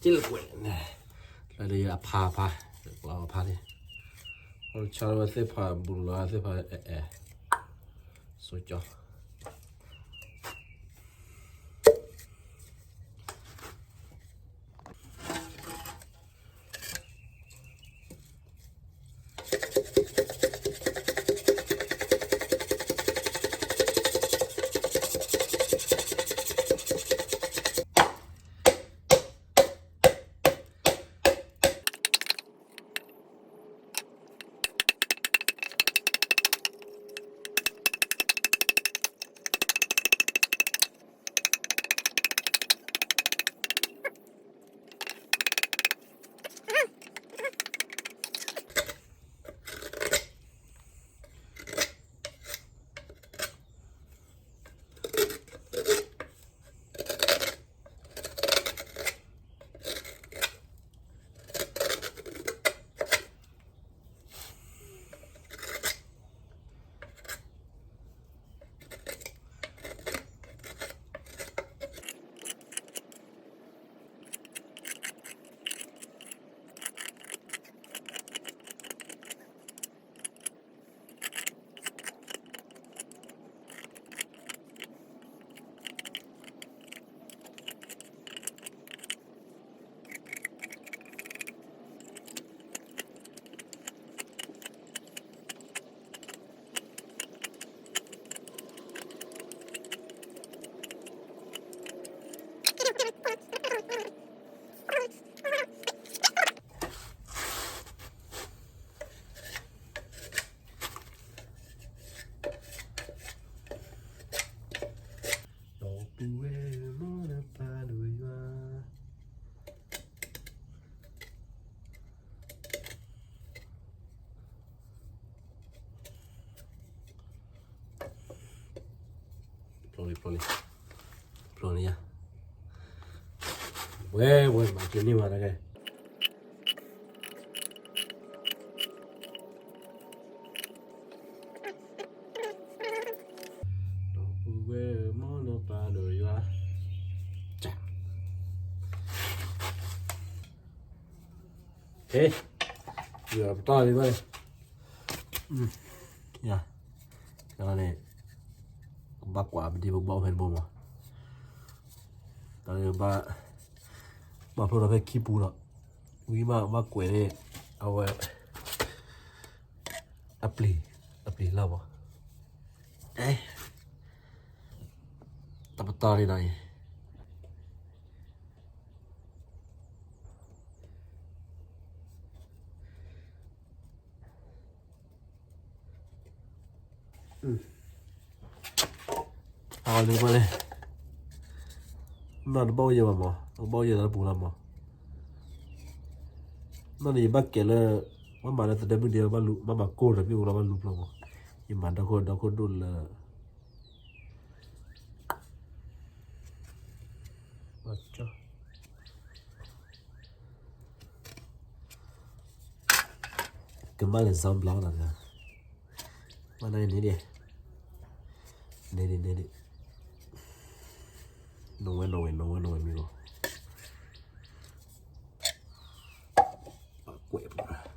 က့လကွဲးန့ၣ်, လၢဒ်အဖါဖါ, အဖါန့ၣ်, အီၣ်တဆါလၢဝဲသ့ၣ်ဖးဘူးလီၤသ့ၣ်ဖးအဲၣ်အဲၣ်, ဆိကၠီ ဒီပုၢ်ဝဲၢ်မ့ၢ်နပၢ်ဒိၣ်ယွၤ ဖျိလံ ဖျိလံ ဖျိလံယၤ ဝဲ ဝဲ မၤက့ၤန့ၢ်ဝဲတကဲ ဒီပုၢ်ဝဲၢ်မ့ၢ်နပၢ်ဒိၣ်ယွၤ ဟ့ ယပတီၢ်လံဘၣ် ယၤ န့ၣ် ကဘၣ်ကွၢ်ပဒံပဘီဖဲတဘိမး တၢ်ဘၣ် ဘၣ်ဖျိထီၣ်ဖဲခံပူၤဒီး ဝံၤမးဘၣ်ကွဲးန့ၣ် အဝဲ အပျံၤ အပျံၤလီၤမး အဲ တပတီၢ်န့ၣ်ဒီးအံၤ အဝဲလၢပှၤလဲၣ် နီၢ်တဘၣ်အိၣ်ယဲၢ်ဘၣ်မး တဘၣ်အိၣ်ယဲၢ်တၢ်တပူၤလီၤမး နီၢ်န့ၣ်ယဘၣ်ကဲလၢ ဘၣ်မၤလၢသဒၢမုၢ်ဒံး ဘၣ်မၤကိၢ်တၢ်ပ့ၣ်အိၣ်လီၤဘၣ်လူၤဖျိမး ယမၤဒီခိၣ်ဒီခိၣ်ဒိၣ်လၢ ကမၣ်လၢ ဇီဘျီ နီၤ မ့ၢ်န့ၣ်ဒံး န့ၣ်ဒံး န့ၣ်ဒံး နိဝဲ နိဝဲ နိဝဲ နိဝဲမံၤလီၤ ကွဲးပူၤ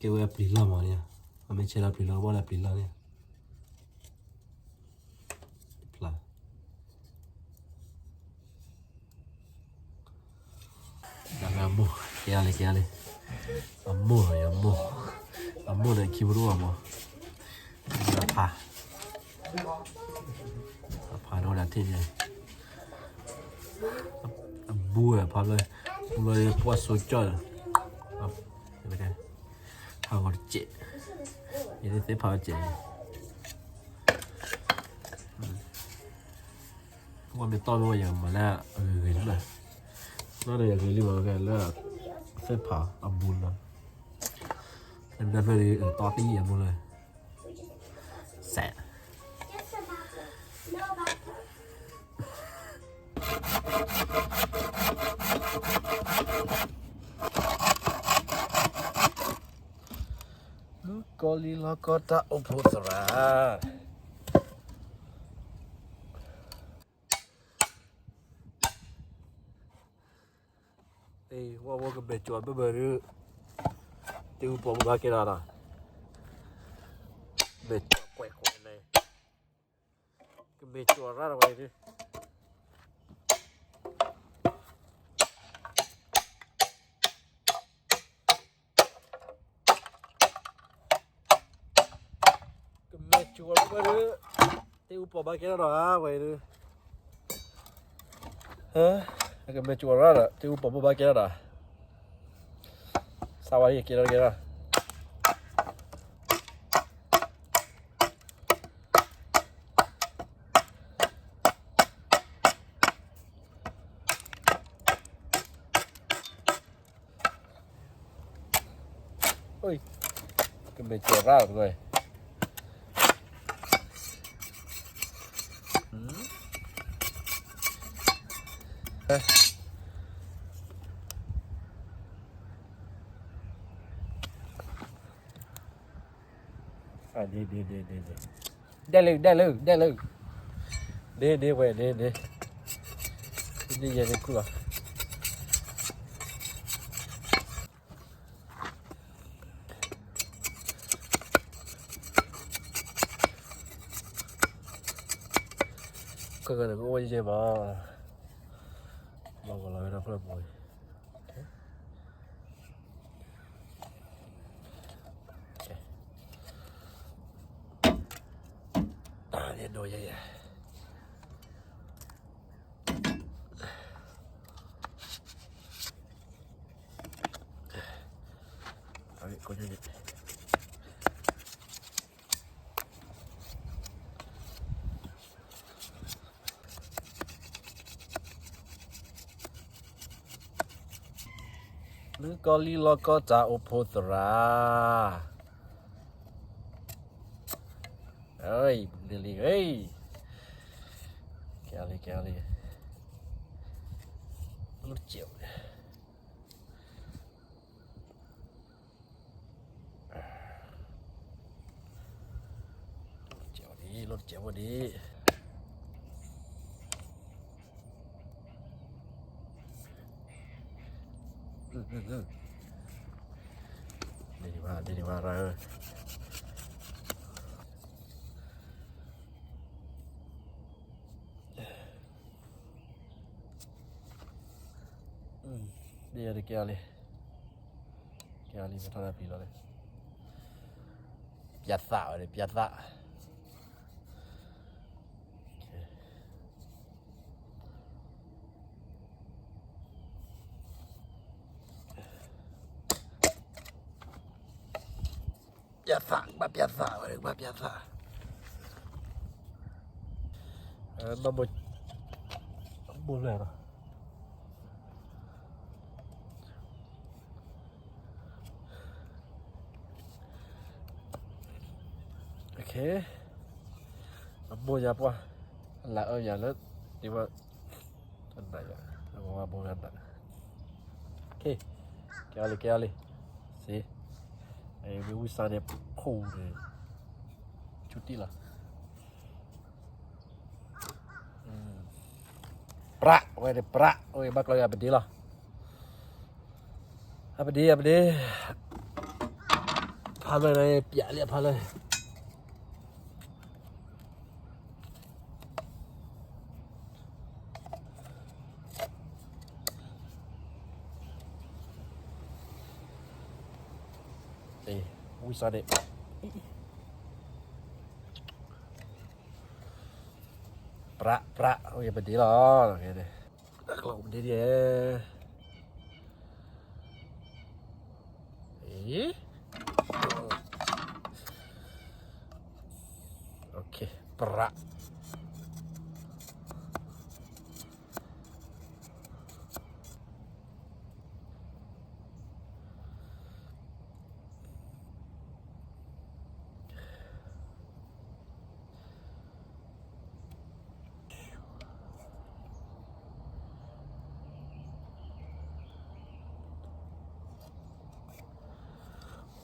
ကဲဝဲအပျံၤလီၤမးန့ၣ်, အမ့ၢ်ဆဲးလီၤပျံၤလီၤ ဘၣ်လၢအပျံၤလီၤန့ၣ်, ဖျါ, အမိၢ်, ကဲလံ ကဲလံ, အမိၢ်, အမိၢ်, အမိၢ်န့ၣ်ခံဖိတအိၣ်ဘၣ်မး, အဖါ, အဖါဒိၣ်ဒၣ်ထံၣ်န့ၣ်, အဘူးဝဲဖါဖျၢၣ်, ဘူးလီၤပှၢ်စိကၠီၣ်ဒီး, ဖါ ဂီၤတစဲး, ယသ့ၣ်ဖးတစဲး, ဝဲမ့ၢ်တီၢ်မ့ၢ်ဝဲယမၤလၢအဂ့ၤဂ့ၤလီၤ, နီၢ်ဒီးယဂ့ၤလံမး ကဲလၢ သ့ၣ်ဖးအဘူးလီၤ, နဖျၢၣ်ဒီးတီၢ်တယံာ်အဘူးလီၤ, စဲး မုၣ်ကီၤလံၤလီၤကီတၢ်အိၣ်ဖှိၣ်သရၣ်, ဝဲဝဲကမဲာ်ကၠီၤဘၢဘၢဒုး, တ့အူပိာ်မုၣ်ဘၣ်ကဲထီၣ်ဒီး, မဲာ်ကၠီၤကွဲးကွဲးန့ၣ်, ကမဲာ်ကၠီၤရၣ်ဒီးဝဲဒုး ကမဲာ်ကၠီၤဝဲဒုး, တ့အူပိာ်ဘၣ်ကဲထီၣ်ဒီးဝဲဒုး, ကမဲာ်ကၠီၤရၣ်ဒီး တ့အူပိာ်ဘၣ်ကဲထီၣ်ဒီး, စးဝါယကဲထီၣ်ကဲထီၣ် ကမဲာ်ကၠီၤရၣ်လီၤ, ဒဲလၢ ဒဲလၢ ဒဲလၢ, ဒဲဒဲဝဲ ဒဲဒဲ, ဒဲယဲဒဲခူၣ်လီၤ. ကကနၣ်ကအိၣ်ယဲၢ်မး, ဘၣ်ကလီၤဝဲဒၣ်ဖျၢၣ်ပူၤ, ဒိယဲယဲ မုၣ်ကီၤလံၤလီၤကီတၢ်အိၣ်ဖှိၣ်သရၣ်, အၢ ဒ်လံဧၢ, ကဲလံ ကဲလံ, လီၤတစဲး လီၤတစဲးဝဲဒၣ်, လီၤတစဲးဝဲဒၣ်, ဒ်န့ၣ်ဘၣ် ဒ်န့ၣ်ဘၣ်ရၢ, ဒ်ယဲဒ်ကဲလံ, ကဲလံ မ့ၢ်ထီၣ်ဒၣ်ပျံၤလီၤလံ, ပျးသးဝဲဒၣ် ပျးသး ပျးသး ကဘၣ်ပျးသးဝဲ ကဘၣ်ပျးသး, ဘၣ်ဘိ ဘိလဲၣ်လီၤ. အမိၢ်ယၤပှၢ် လၢအၢယၤလၢ ဒ်ဝဲ တနၤယၤ အဝဲဘိနၤ, ကဲအီၤလံ ကဲအီၤလံ စ့, မ့ၢ်ဝံစါန့ၣ် ခိၣ်န့ၣ် ဆူတံၢ်လီၤ. ပြး ဝဲန့ၣ် ပြး ဝဲဘၣ်ကျီယၤပဒ့လီၤ. အပဒ့ အပဒ့ ဖးလၢ ပျးလံအဖးလၢ ဝံစါန့ၣ် ပြး ပြး ဝဲပဒ့လီၤ. အကျီပဒ့ဒ် အံၤ ပြး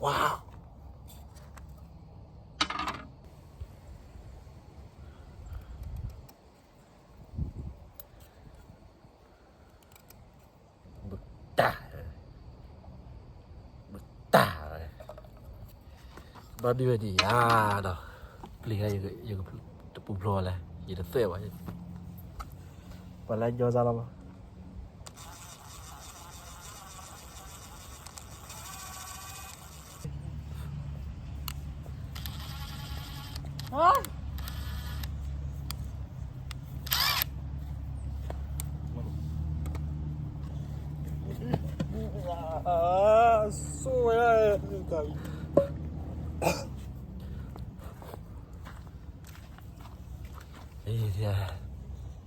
Wow. ဘုတၢ် ဘုတၢ် ဘၣ်ဒုးဝဲဒ်ယၤဒီး ပျံၤယကတပူၤဖျိးလဲၣ် ယတသွဲၣ်ဘၣ် ပှၤလၢညီစၢ်လီၤဘၣ်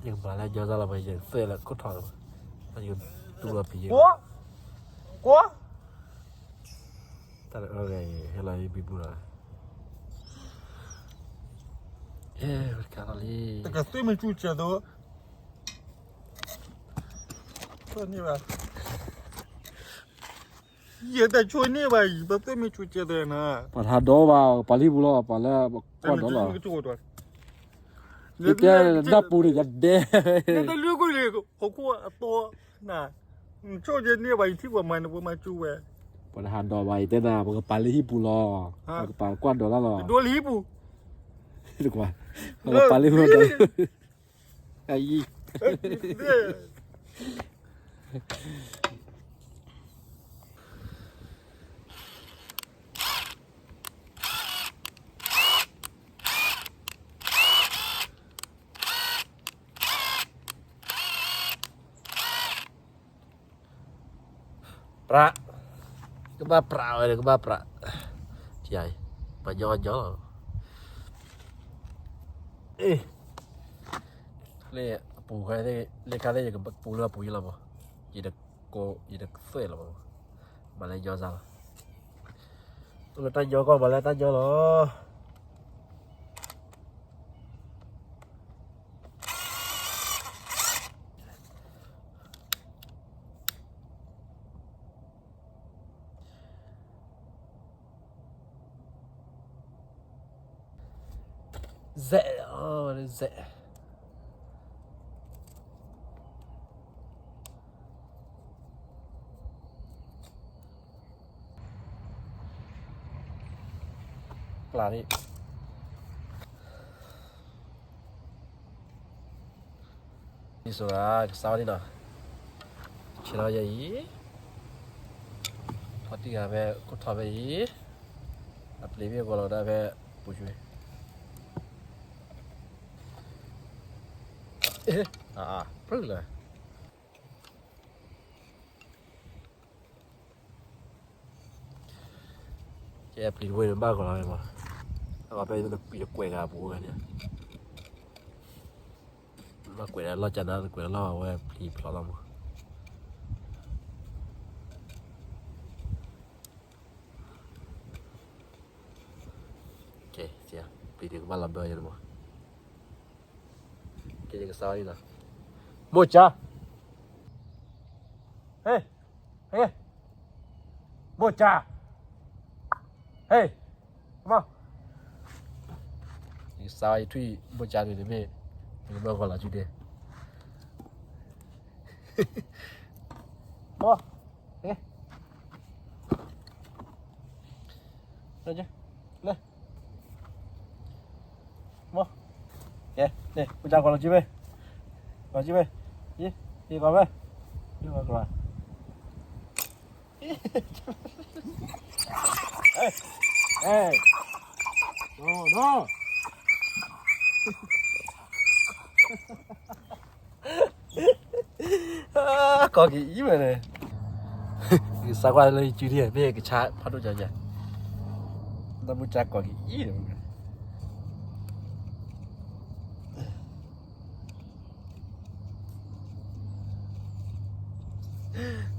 ယကမၤလၢညီစၢ်လီၤ ယသွဲၣ်လၢခိၣ်ထီၣ်လီၤ ယကတူၢ်လီၤပျံၤ ကွၢ် တၢ်လၢအဂၤအံၤ ဟဲလီၤယဘံဘူလီၤ တကးလီၤလံ တကသွဲၣ်မ့ၢ်ဆူၣ်ကဲသိး န့ၢ်ဘၣ် ယတဆိန့ၢ်ဘၣ်အံၤ ပသွဲၣ်မ့ၢ်ဆူၣ်ကဲသိးနၤ ပှၤတဟးဒီးဘၣ် ပှၤလၢဟံၣ်ပူၤလီၤ ပှၤလၢကွၢ်ဒီးလီၤ ယတဲဒၣ်ပူၤန့ၣ် ယဒဲ နတလုၢ်ကွံာ်လံ ဟီၣ်ခိၣ်အသီ နဆိၣ်ယဲန့ၢ်ဘၣ် ယထံၣ်ပှၤမၤန့ၣ် ပှၤမၤစူၤဝဲ ပှၤတဟးဒီးဘၣ် ယတဲနၤ ပကပာ်လၢဟံၣ်ပူၤလီၤ ပကပာ်ကွၢ်ဒီးလၢလီၤ ဒိလၢဟံၣ်ပူၤ ပကပာ်လၢဟံၣ်ပူၤ အံၤ ပြး ကဘၣ်ပြးဝဲ ကဘၣ်ပြး ပှၤညီညီလီၤ လၢအပူၤ လၢခါသ့ၣ် ယကပူၤလၢအပူၤယလီၤမး ယတကိး ယတသွဲၣ်လီၤမး မၤလၢညီစၢ်လီၤ အိၣ်လၢတၢ်ညီကီၢ် မၤလၢတၢ်ညီလီၤ Zeh, oh, what is that? ပျၢ်န့ၣ် ဒ်သိးဂၤ ကစးဝဲဒၣ်နီၤ, ဆဲးလီၤယဲအံၤ, ဖီတံၢ်ဂၤဖဲခိၣ်ထီၣ်ဖဲအံၤ, အပျ့ၤမ့ၢ်ဂီၤလီၤဒၣ်ဖဲပူၤကွံာ်, အါ ပြုၢ်လၢ ကဲပျံၤတဝဲန့ၣ်ဘၣ်ဂီၤလီၤမး, အဂီၢ်ဖဲယကွဲးဂၤပူၤဝဲန့ၣ်, ဘၣ်ကွဲးဒၣ်လီၢ်ကနါ ကွဲးလီၢ်ဝဲပျံၤဖျိးလီၤမး, ကဲ ပျံၤန့ၣ်ကဘၣ်လီၤဘၢယဲမး, ကဲ ယကစးဝဲလီၤ, မိၢ်ကၠါ ဟဲ မိၢ်ကၠါ, ဟဲ, မ့ၢ်, ယကစးဝဲယထွံၣ်မိၢ်ကၠါန့ၣ်တမ့ၢ်, ယကဘၣ်ဂီၤလီၤစုဒဲး, မ့ၢ်, ဟဲ, လၢ မ့ၢ်, ကဲ န့ၣ် မိၢ်ကၠါဂီၤလီၤစုမ့ၢ်, ဂီၤစုမ့ၢ်, ယံၤ ယံၤဂီၤမ့ၢ်, ယံၤဂီၤကလီၤ, ဟဲ, ဟဲ, ဒီး ဒီး ကိးက့ၤအံၤဝဲန့ၣ်, စးကွၢ်လၢယစုဒံး မ့ၢ်ကဆါဖးဒိၣ်ကၠီညါ, ဒီးမိၢ်ကၠါကိးက့ၤအံၤန့ၣ်,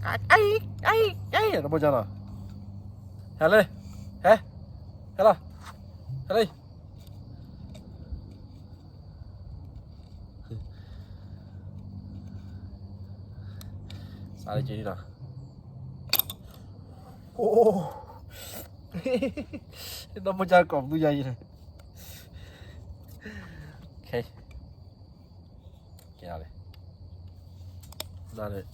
အံၤ အံၤ အံၤ နီၢ်မိၢ်ကၠၢ်နီၤ, ဟဲလၢ, ဟဲ, ဟဲလီၤ, ဟဲလၢ, စးလၢက့ၤနီၤ, အိ, နီၢ်မိၢ်ကၠၢ်ကိးမုၢ်ယါအံၤန့ၣ်, ကဲ, ကဲလဲၣ်,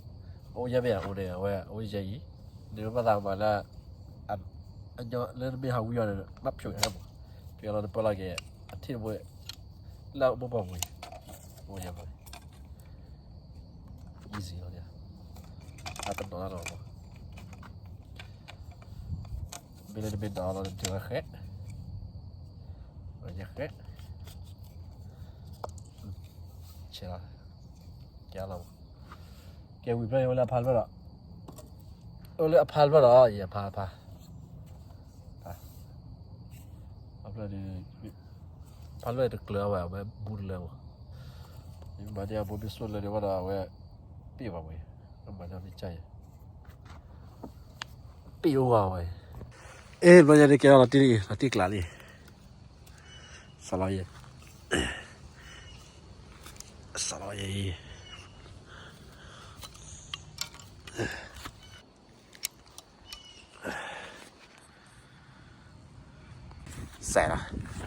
အိၣ်ယဲၢ်မ့ၢ်ဧါ, အိၣ်န့ၣ် အဝဲအိၣ်ယဲၢ်အံၤ, နမ့ၢ်ဘၣ်သးမၤလၢ အညီလၢနမ့ၢ်ဟးဝံအီၤန့ၣ် ဘၣ်ဖျိးယၤမး, ဖျိးလီၤနပၢလီၤက့ၤ အထံၣ်တဘိ လၢအအိၣ်မိၢ်ပှၢ်ပူၤ, အိၣ်ယဲၢ်မး, easy လီၤ, အတနီၤတၢ်နီၤမး, မ့ၢ်လၢနမ့ၢ်နီၤလီၤ နထံၣ်ဝဲဃဲ, ဝဲယဲၢ်ဃဲ, ဆဲးလီၤ, ကဲလီၤ, ကဲဝံၤဖျၢၣ်န့ၣ် အိၣ်လၢအဖါတဖျၢၣ်ဒီး, အိၣ်လၢအဖါတဖျၢၣ်ဒီး ယဖါဖါ, ဖါဖျၢၣ်, ဖါဖျၢၣ်တကျၢၤဝဲ အဝဲဘူးတလၢမး, မၤဒ်အဘိဘ့ၣ်စိၣ်လၢဒ်ဝဲဒီးအဝဲ, ပ့ၢ်ဘၣ်ဝဲ, မၤဒ်မ့ၢ်ကၢ်ယဲ, ပ့ၢ်အိၣ်ဝဲဝဲ, အဲ ဘျီညါဒ်ကဲလီၤတံၢ်လံ လီၤတံၢ်ကျးလံ, စးလီၤယဲ, စးလီၤယဲအံၤ စဲးလီၤ,